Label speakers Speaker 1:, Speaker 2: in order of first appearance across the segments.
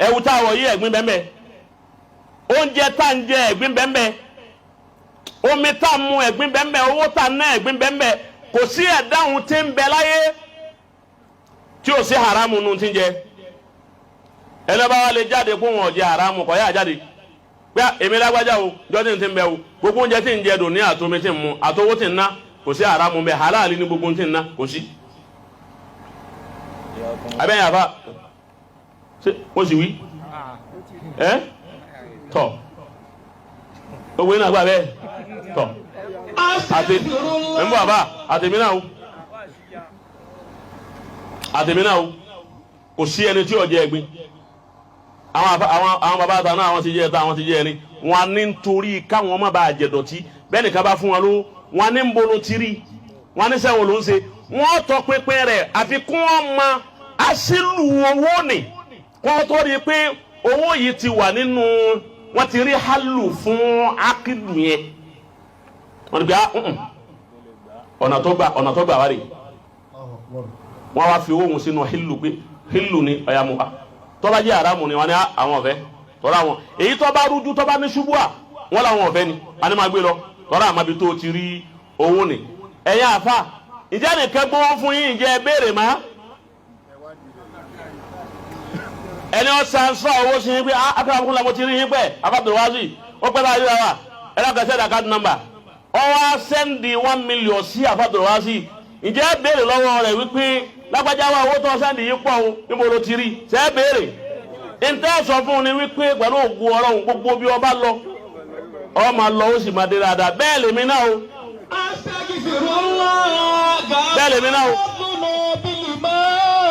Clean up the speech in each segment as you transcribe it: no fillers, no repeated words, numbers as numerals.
Speaker 1: Ẹ̀wù tá a wọ̀ yí, ẹ̀gbin bẹ́ẹ̀. Oúnjẹ tá ń jẹ, ẹ̀gbin bẹ́ẹ̀. Omi tá a mu, ẹ̀gbin bẹ́ẹ̀. Owó tá a ná, ẹ̀gbin bẹ́ẹ̀. Kò sí ẹ̀dáhùn tí ń bẹ láyé tí ò sí haramu nù tí ń jẹ. Ẹlẹ́bàá wa lè jáde kó wọn jẹ haramu kọ́ yá jáde pé èmi lágbájá o, jọ́dún tí ń bẹ o, gbogbo oúnjẹ tí ń jẹ dùn ní, àtomi tí ń mu, àtowó tí ń ná, kò sí haramu bẹ, halali ní gbogbo tí ń ná, kò sí. Abẹ́yẹn àfa ṣé mo sì wí ẹ́ tọ̀, gbogbo yín náà gbà bẹ́ẹ̀ tọ̀ àti ń bọ̀ àbá àtẹ̀mí náà o, àtẹ̀mí náà o. Kò sí ẹni tí ò jẹ ẹ̀gbin. Àwọn bàbá àtàwọn náà, àwọn ti jẹ ẹ̀ta, àwọn ti jẹ ẹni wọn ní nítorí káwọn má bàa jẹ dọ̀tí. Bẹ́ẹ̀ nìkan bá fún wọn lówó, wọn ní ń bolo tiri, wọn ní sẹ́wọ̀n ló ń ṣe, wọn tọ pinpin rẹ̀ àfi kún wọn mọ asílù owó ni kó wọn tó di pé owó yìí ti wà nínú wọn, ti rí hálù fún akidu yẹn. Wọn ní pé ah, ọ̀nà tó gbà wá rè. Wọ́n wá fi owó wọn sínú hílù pé hílù ni ọ̀yà mu wa. Tó bá jẹ́ àràmù ni, wọ́n ní àwọn ọ̀fẹ́ tọ́ra wọn. Èyí tó bá rújú, tó bá ní ṣubú à, wọ́n làwọn ọ̀fẹ́ ni a ní máa gbé lọ tọ́ra àmọ́ ibi tó ti rí owó ni. Ẹ̀yin àfa, ìjẹ́ nìkan gbówó fún yín, ìjẹ́ béèrè má ẹni ó transfer owó sí yín pé akọ́kọ́ la mo ti rí yín pẹ́ afábẹ̀wáṣí ó pẹ́ báyìí wá, ẹ lákàtà send account number. Ó wá send 1 million sí afábẹ̀wáṣí. Ǹjẹ́ béèrè lọ́wọ́ rẹ̀ wípé lágbájá wa, owó tó send yìí pọ̀ o, níbo ló ti rí? Ṣé ẹ béèrè? Ntẹ́ sọ fún un ni wípé pẹ̀lú ògùn Ọlọ́run, gbogbo bí ọba lọ, ọ máa lọ, ó sì máa dé dáadáa. Bẹ́ẹ̀ lèmi náà o, bẹ́ẹ̀ lèmi náà o.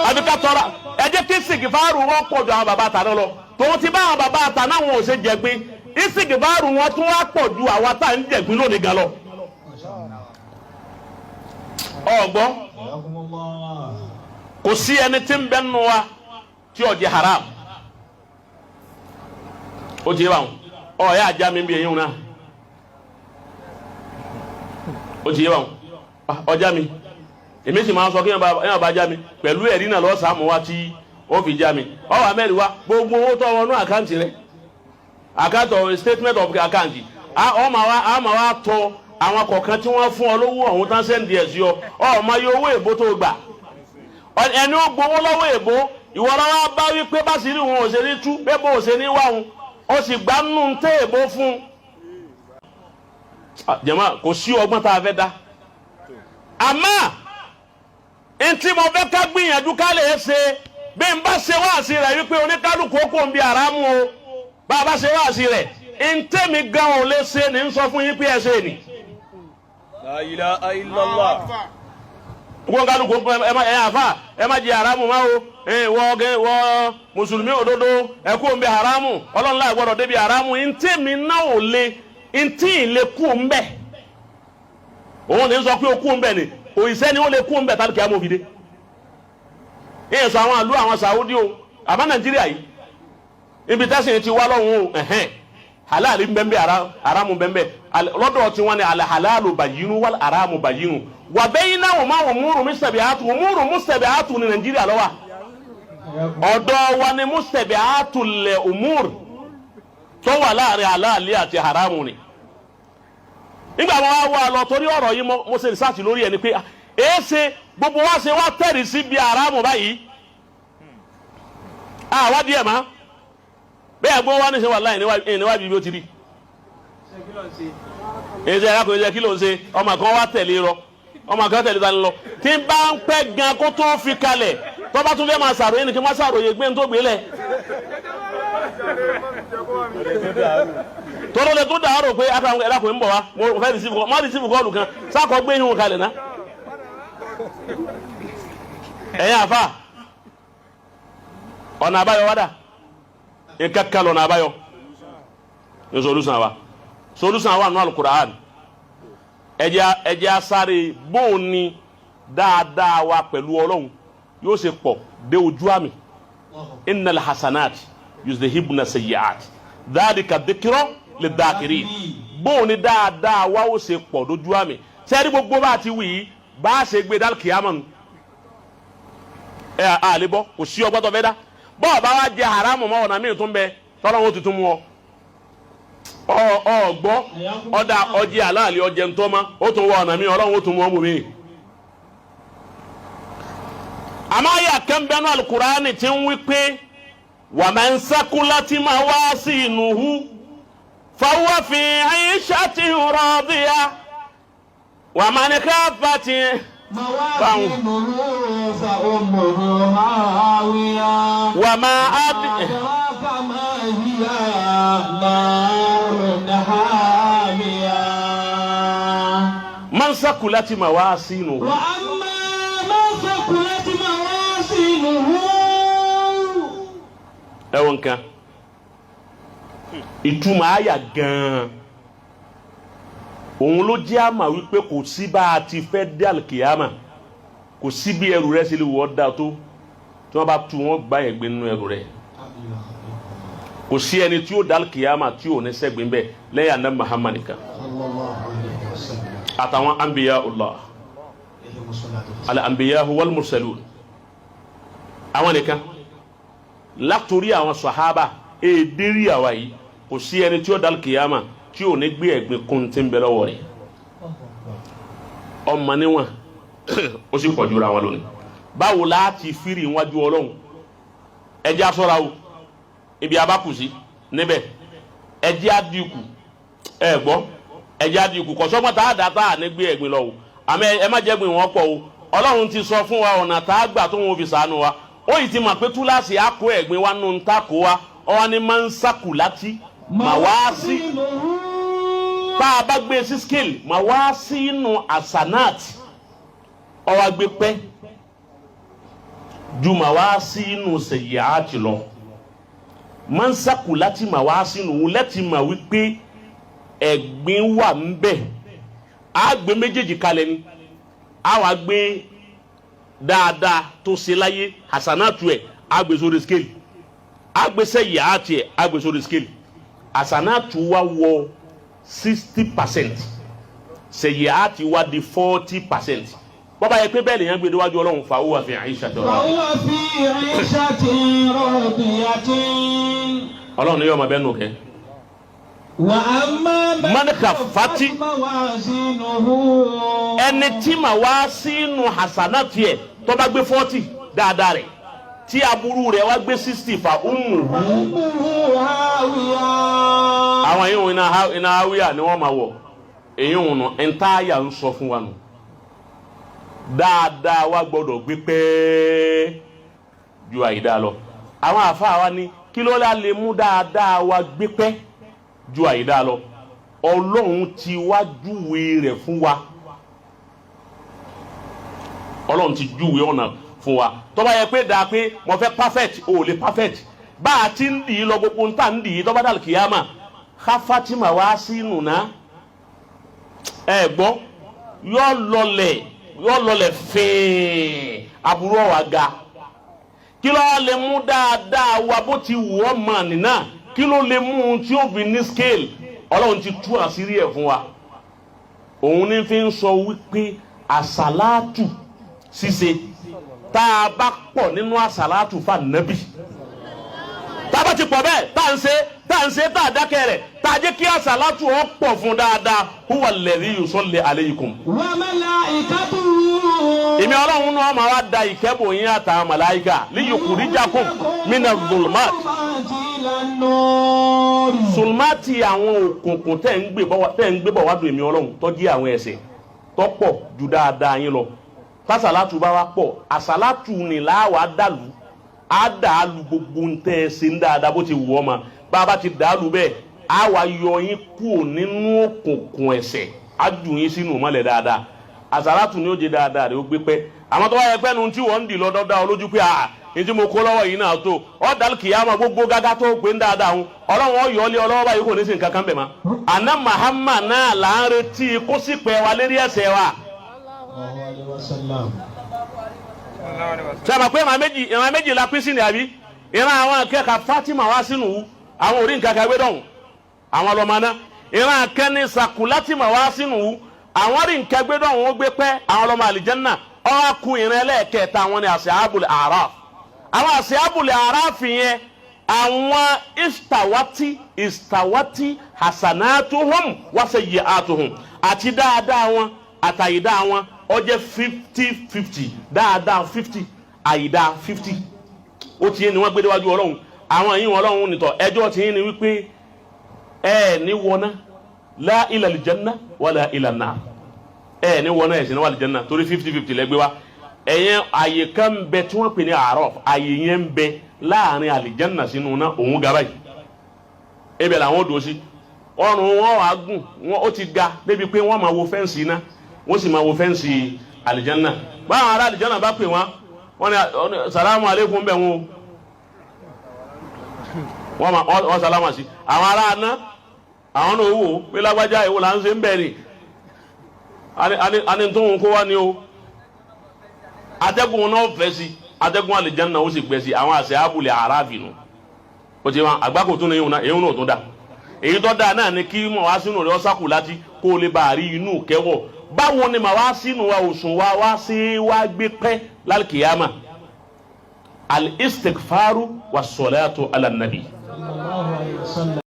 Speaker 1: Àbí ká tọ́ra ẹ jẹ́ kí sìgìfáàrù wọn pọ̀ ju àwọn bàbá àtàná lọ. Tòun ti bá àwọn bàbá àtàná wọn ò ṣe jẹ̀gbin, ìsìgìfáàrù wọn tún wá pọ̀ ju àwa tá à ń jẹ̀gbin lónìí gan lọ. Ọ̀gbọ́n, kò sí ẹni tí ń bẹ nù wa tí ó jẹ haram. Ó ti yé báwọn ọ yà já mi bí eyín náà. Ó ti yé báwọn ọjà mi. Èmi sì máa ń sọ kí ẹ bá já mi pẹ̀lú ẹ̀rí náà lọ́sàá mú wa tí ó fi já mi. Ọ wà mẹ́rin wa gbogbo owó tó wọnú account rẹ, account of statement of account, ọ máa wá, ọ máa wá tọ àwọn kọ̀ọ̀kan tí wọ́n fún ọ lówó ọ̀hún tán send ẹ̀ sí ọ. Ọ máa yọ owó èbó tó gbà. Ẹni ó gbowó lọ́wọ́ èbó, ìwọ lọ́wọ́ bá wí pé bá sì rí òun ò ṣe ní tú pé bó ò ṣe ní wá òun, ó sì gbá nù tẹ́ èbó fún un. Jẹ̀mọ́, kò sí ọgbọ́n tá a fẹ́ dá, àmọ́ ntí mo fẹ́ ká gbìyànjú ká lè ṣe, bí n bá ṣe wáàsí rẹ̀ wípé oníkálukú ó kò ń bi àràmù o, bá a bá ṣe wáàsí rẹ̀, ntẹ́mi gan ò lè ṣe ní sọ fún yín pé ẹ ṣe ni.
Speaker 2: La ilaha illallah.
Speaker 1: Gbogbo kálukú, ẹ má ẹ àfa, ẹ má jẹ haramu má o. Ẹ wọ gẹ wọ mùsùlùmí òdodo, ẹ kú ń bẹ haramu. Ọlọ́run láì gbọ́dọ̀ débi haramu. Ntẹ́mi náà ò lè ntí ì lè kú ń bẹ, òun ní sọ pé o kú ń bẹ ni. Òyìṣẹ́ ni ó lè kú ń bẹ tàbí kí á mọ̀ fi dé. Ìyẹn sọ àwọn àlú àwọn Saudi o, àmọ́ Nàìjíríà yìí, ibi tẹ́sán ti wá lọ́hùn o, ẹ̀hẹ́n, halali bẹ́ẹ̀, haramu bẹ́ẹ̀ lọ́dọ̀ tí wọ́n ní alhalalu bayyinu wal haramu bayyinu wà bẹ́yìn náà. Wọ́n máa wọ́n múrù mustabiatu, múrù mustabiatu ní Nàìjíríà lọ́wọ́. Ọ̀dọ̀ wa ni mustabiatu lẹ̀ umur tó wà láàrin halali àti haramu ni. Nígbà wọn wá wá lọ torí ọ̀rọ̀ yìí, mo ṣe research lórí ẹ̀ ni pé èé ṣe gbogbo wa ṣe wá tẹ̀rì sí bí haramu báyìí. Àwádìí ẹ̀ má bẹ́ẹ̀ gbọ́ wá ní ṣe wà láì níwájú bí ó ti rí. Èyí arákùnrin jẹ́ kí ló ń ṣe? Ọmọ kan wá tẹ̀lé rọ, ọmọ kan tẹ̀lé tani lọ tí n bá ń pẹ́ gan kó tó fi kalẹ̀, tó bá tún fẹ́ máa ṣàròyé ni kí n má ṣàròyé gbé n tó gbé lẹ̀ tọ́lọ́ lè tó dàárò pé arákùnrin ń bọ̀ wá, mo fẹ́ receive call, má receive call kan sákọ̀ gbé yín kalẹ̀ ná. Ẹ̀yin àfa, ọ̀nà àbáyọ wá dà? Nǹkan lọ́nà àbáyọ ní solution wa. Solution wa nù Alukur'an. Ẹjẹ asáré bóun ni dáadáa wa pẹ̀lú Ọlọ́run yóò ṣe pọ̀ dé ojú àmì. Innal hasanat yuzhibna sayyi'at dhalika dhikra lidhakirin. Bóun ni dáadáa wa ó ṣe pọ̀ dójú àmì. Sẹ́ẹ̀rí gbogbo bá a ti wí yìí, bá a ṣe gbé dálkìámọ̀ nù ẹ àlebọ́, kò sí ọgbọ́n tó fẹ́ dá. Bọ́ọ̀ bá wa jẹ haramu mọ́, ọ̀nà míì tún bẹ tọ́lọ́wọ́ tuntun mú ọ. Ọ ọ gbọ́, ọ̀dà ọjẹ́ aláàlẹ́, ọjẹ́ ntọ́mọ́, ó tún wọ ọ̀nà míì, Ọlọ́run ó tún mú ọ bò mí. Àmọ́ àyà kẹ́ńbẹ́nu alukurani ti ń wí pé ومن ثقلت موازينه فهو في عيشة راضية ومن خفت
Speaker 3: موازينه فأمه هاوية.
Speaker 1: وما أد
Speaker 3: أدراك ما هي؟ نار حامية.
Speaker 1: من ثقلت موازينه.
Speaker 3: وأما من ثقلت موازينه.
Speaker 1: Ẹ̀wọ̀n kan ìtumọ̀ àyà gan-an, òun ló jẹ́ àmà wípé kò sí bá a ti fẹ́ dé àlùkìyàmà, kò sí bí ẹrù rẹ ṣe lè wọ́ da tó, tí wọ́n bá tu wọ́n gbá ẹ̀gbin nínú ẹrù rẹ. Kò sí ẹni tí ó dé àlùkìyàmà tí ò ní sẹ́gbin bẹ́ẹ̀ lẹ́yìn àná Muhammad nìkan àtàwọn anbiya Allah, al-anbiya wal mursalun, àwọn nìkan. Látòrí àwọn sàhábà èdèrí àwa yìí, kò sí ẹni tí ó dal kìyàmà tí ò ní gbé ẹ̀gbin kún tí ń bẹ lọ́wọ́ rẹ̀. Ọmọ níwọ̀n, ó sì pọ̀ jura wọn lónìí. Báwo la ti firi iwájú Ọlọ́run? Ẹjẹ́ aṣọ́ra o. Ibi abákùsí níbẹ̀, ẹjẹ́ adìkù. Ẹ gbọ́, ẹjẹ́ adìkù. Kọ̀sọ́gbọ́n tá a dá tá a ní gbé ẹ̀gbin lọ o. Àmọ́ ẹ má jẹ́ gbin wọn pọ̀ o. Ọlọ́run ti sọ fún wa ọ̀nà tá a gbà tó wọn fi sànù wa. Ó yìí ti mọ̀ pé túláàsì á kó ẹ̀gbin wa nù ń ta kó wa. Ọwọ́ ni máa ń sàkù láti mà wá sí. Tá a bá gbé sí scale, mà wá sí inú asanat, ọwọ́ gbé pẹ́ ju mà wá sí inú sẹ̀yàtì lọ. Máa ń sàkù láti mà wá sínú òun lẹ́tì mà wípé ẹ̀gbin wà ń bẹ̀. Á gbé méjèèjì kalẹ̀ ni, á wá gbé dáadáa tó ṣe láyé, hasanatu ẹ̀, á gbé sórí scale, á gbé sẹ̀yàtì ẹ̀, á gbé sórí scale. Hasanatu wa wọ 60%, sẹ̀yàtì wa di 40%. Bọ́bá yẹ pé bẹ́ẹ̀ lèyàn gbé déwájú Ọlọ́run, فهو في عيشة راضية.
Speaker 3: فهو في عيشة راضية.
Speaker 1: Ọlọ́run ní yóò máa bẹ́ẹ̀ nù kẹ́.
Speaker 3: وأما
Speaker 1: من خفت
Speaker 3: موازينه.
Speaker 1: Ẹni tí mà wá sínú hasanati ẹ̀ tó bá gbé 40 dáadáa rẹ̀, tí aburú rẹ̀ wá gbé 60, فأمه
Speaker 3: أمه هاوية.
Speaker 1: Àwọn yìí wọn iná awíyà ni wọ́n máa wọ̀. Èyí wọn nù ntáyà ń sọ fún wa nù. Dáadáa wa gbọ́dọ̀ gbé pẹ́ẹ́ ju àyídá lọ. Àwọn àfáà wa ní kí ló lá lè mú dáadáa wa gbé pẹ́ ju àyídá lọ? Ọlọ́run ti wá júwe rẹ̀ fún wa. Ọlọ́run ti júwe ọ̀nà fún wa. Tó bá yẹ pé dáa pé mo fẹ́ perfect, o ò lè perfect. Bá a ti ń dì í lọ, gbogbo ń tà ń dì í, tó bá dàlù kìyàmà خفت موازينه, ẹ gbọ́, yọ lọlẹ̀, yọ lọlẹ̀ fẹ́ẹ́, aburú ọ̀wà ga. Kí ló wá lè mú dáadáa wa, bó ti wù ọ́ mọ̀ nínà, kí ló lè mú un tí ó fi ní scale? Ọlọ́run ti tú àṣírí ẹ̀ fún wa. Òun ní fi ń sọ wípé àsàlátù ṣíṣe, tá a bá pọ̀ nínú àsàlátù fún ànábì, tá a bá ti pọ̀ bẹ́ẹ̀, tá à ń ṣe, tá à ń ṣe, tá a dákẹ́ rẹ̀, tá a jẹ́ kí àsàlátù ọ̀ pọ̀ fún dáadáa, هو الذي يصلي عليكم.
Speaker 3: وملائكته.
Speaker 1: Èmi Ọlọ́run náà máa wá da ìkẹ́bù yín àtàwọn màláíkà ليخرجكم من الظلمات.
Speaker 3: إلى النور.
Speaker 1: ظلمات, àwọn òkùnkùn tẹ́ ń gbé bọ̀ wá dùn èmi Ọlọ́run, tọ́jú àwọn ẹ̀ṣẹ̀ tọ́pọ̀ ju dáadáa yín lọ. Tásàlátù bá wá pọ̀, àsàlátù ni láwàá dàlú, á dàálù gbogbo ń tẹ́ ẹ ṣe ń dáadáa, bó ti wù ọ́ ma. Bá a bá ti dàálù bẹ́ẹ̀, á wá yọ yín kúrò nínú òkùnkùn ẹ̀ṣẹ̀, á jù yín sínú mọ́lẹ̀ dáadáa. Àsàlátù ni ó jẹ dáadáa rẹ̀ ó gbé pẹ́. Àmọ́ tó bá yẹ pẹ́ nu tí wọ́n ń dì lọ́dọ́ dá ọ lójú pé àà ní tí mo kó lọ́wọ́ yìí náà tó ọ́ dàlù kìyàmà, gbogbo gágá tó pé ń dáadáa ń Ọlọ́run ọ̀ yọ ọ́ lé ọlọ́wọ́ báyìí, kò ní sí nǹkan kan bẹ̀ mọ́. Àná Mahama náà là ń retí kó sì pẹ́ wa lérí ẹ̀ṣẹ̀ wa.
Speaker 3: عليه وسلم.
Speaker 1: Sábà pé ìran méjì la pín sí ni, àbí ìran àwọn akẹ́kọ̀ọ́ Fatima wá sínú wú, àwọn orí nǹkan kan gbé dọ̀hùn, àwọn ọlọ́mọ náà. Ìran akẹ́ni Sakulatima wá sínú wú, àwọn rí nǹkan gbé dọ̀hùn, ó gbé pẹ́, àwọn ọlọ́mọ àlìjẹ́nà. Ọ̀hún kú ìran ẹlẹ́ẹ̀kẹta, àwọn ni أصحاب الأعراف. Àwọn àṣìábùlẹ̀ aráàfin yẹn, àwọn istawati istawati hasanatuhum wasayyi'atuhum, àti dáadáa wọn àtàyídá wọn, ó jẹ́ 50-50, dáadáa 50, àyídá 50. Ó ti yé ni wọ́n gbé déwájú Ọlọ́run. Àwọn yìí wọn, Ọlọ́run nìtọ̀ ẹjọ́ ti yín ni wípé ẹ ní wọná, la ila aljanna wala ila nar. Ẹ ní wọná, ẹ sì ní wà aljanna, torí 50-50 lẹ́gbẹ́ wa. Ẹ̀yẹn àyè kan ń bẹ tí wọ́n pè ní àárọ̀. Àyè yẹn ń bẹ láàrin àlìjánà sínú náà, òun ga báyìí. Ibẹ̀ làwọn ò dúró sí. Ọrùn wọn wàá gùn wọn, ó ti ga débi pé wọ́n máa wo fence iná, wọ́n sì máa wo fence àlìjánà. Báwọn ará àlìjánà bá pè wọ́n, wọ́n ní salamu aleykum bẹ̀ wọ́n o. Wọ́n máa wọ́n salama sí àwọn ará aná. Àwọn náà wò ó pé lágbájá, èwo là ń ṣe ń bẹ̀ ni? Ani tó ń kó wá ni o. Atẹ́gùn náà fẹ́ sí, atẹ́gùn àlìjáná ó sì gbẹ sí. Àwọn àṣẹ abúlé aráàfin nù. Ó ti wọn àgbákò tún ní ìhùn náà, èyí náà tún dá. Èyí tó dáa náà ni kí mọ̀ wá sínú rẹ̀ ọ́sàkù láti kó o lè bá a rí inú kẹwọ̀. Báwo ni màá wá sínú wa òsùn wa wá sí wá gbé pẹ́ lálùkìyàmà? Al-istighfaru wa salatu ala nabi.
Speaker 3: Sallallahu alayhi wa sallam.